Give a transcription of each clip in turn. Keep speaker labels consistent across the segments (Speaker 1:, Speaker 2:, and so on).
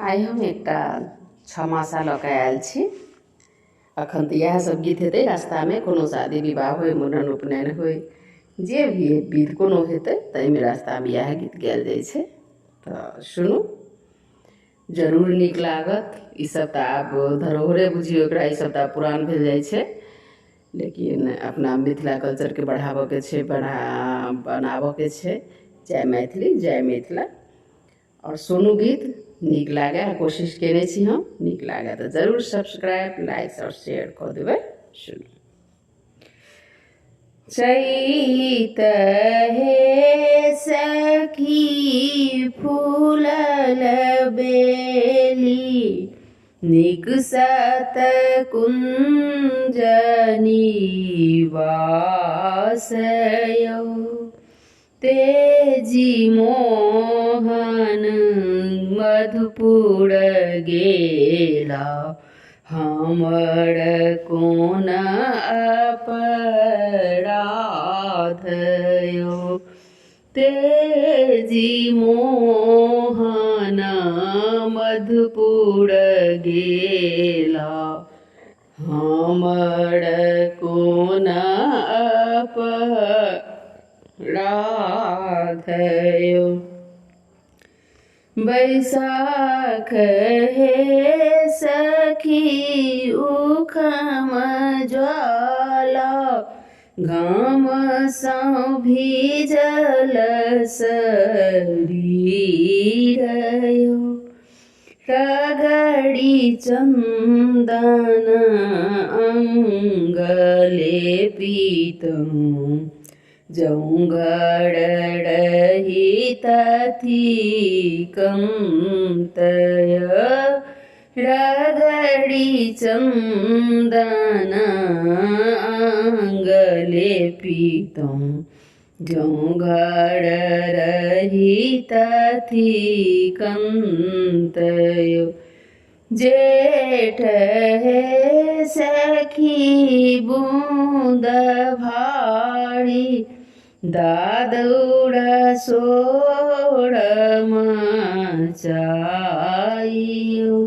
Speaker 1: आइ हम एकटा छओ मासा लऽ कऽ आयल छी। अखन तऽ इएह सब गीत हेतै रास्तामे, कोनो शादी विवाह होइ, मुण्डन उपनयन होइ, जे भी विध कोनो हेतै, ताहिमे रास्तामे इएह गीत गायल जाइ छै। तऽ सुनू, जरूर नीक लागत। ईसब तऽ आब धरोहरे बुझियौ एकरा। ईसब तऽ आब पुरान भेल जाइ छै, लेकिन अपना मिथिला कल्चरके बढ़ाबऽके छै, बनाबऽके छै। जय मैथिली, जय मिथिला। आओर सुनू गीत, नीक लागै, कोशिश कयने छी हम। नीक लागै तऽ जरूर सब्सक्राइब, लाइक आओर शेयर कऽ देबै। सुनू। चैत हे सखी फूलल बेली, नीक सत कुंज निवासयो, तेजी मोहन मधुपुर गेला, हमर कोन अपराध यो। तेजी मोहन मधुपुर गेला, हमर कोन अपराध यो। बैसाख हे सखी उखम ज्वाला, घाम सँ भीजल शरीर यो। रगड़ी चन्दन अङ्ग लेपितहुँ, जौं घर रहितथि कन्तय। रगड़ी चन्दन अङ्ग लेपितहुँ, जौं घर रहितथि कन्तय। जेठ हे सखी बूँद भारी, दादुर शोर मचाइयो।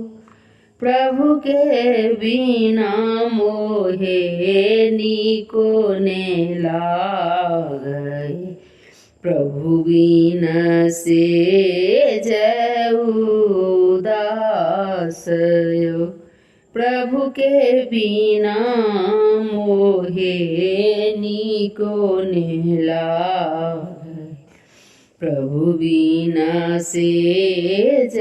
Speaker 1: प्रभु के बिना मोहे नीको ने लागै, प्रभु बिना सेज उदास यो। प्रभु के बिना मोहे नीको ने लागै, प्रभु बिना सेज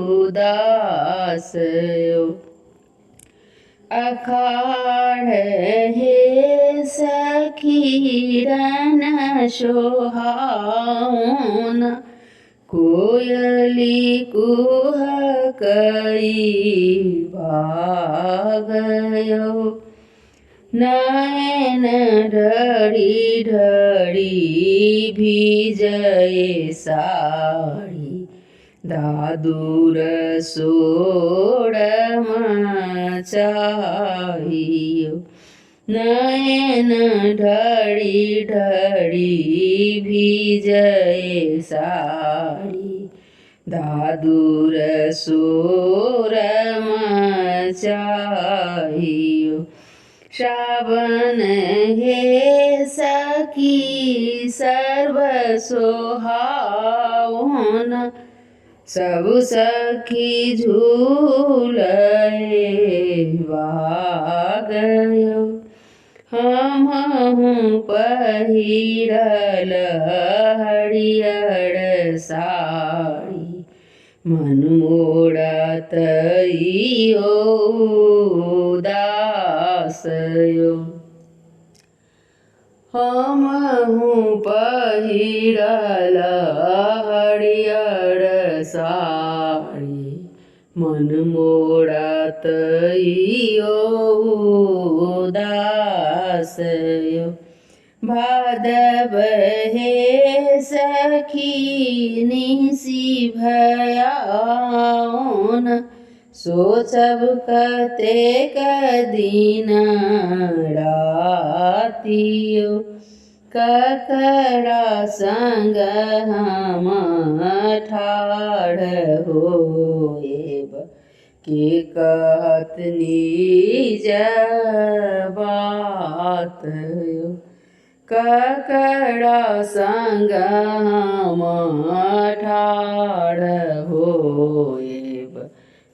Speaker 1: उदास यो। अखाड़ हे सखी रन सोहाउन, कोयली कुहकई बागयो। नयन ढरी ढरी भीजय साड़ी, दादुर शोर मचाइयो। नयन ढरी ढरी भीजय साड़ी, दादुर शोर मचाइयो। सावन हे सखी सर्व सोहावन, सब सखी झूलय बागयो। हमहूँ पहिरल हरियर साड़ी, मन मोरा तैयो उदास यो। हमहूँ पहिरल हरियर साड़ी, मन मोरा तैयो उदास यो। भादव हे सखी निशि भयाउन, सोचब कतेक दिन रातियो। ककरा सङ्ग हम ठाढ़ होएब, के कहत निज बात यौ। ककरा सङ्ग हम ठाढ़ होएब,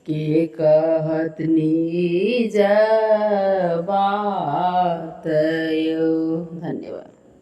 Speaker 1: के कहत निज बात यौ। धन्यवाद।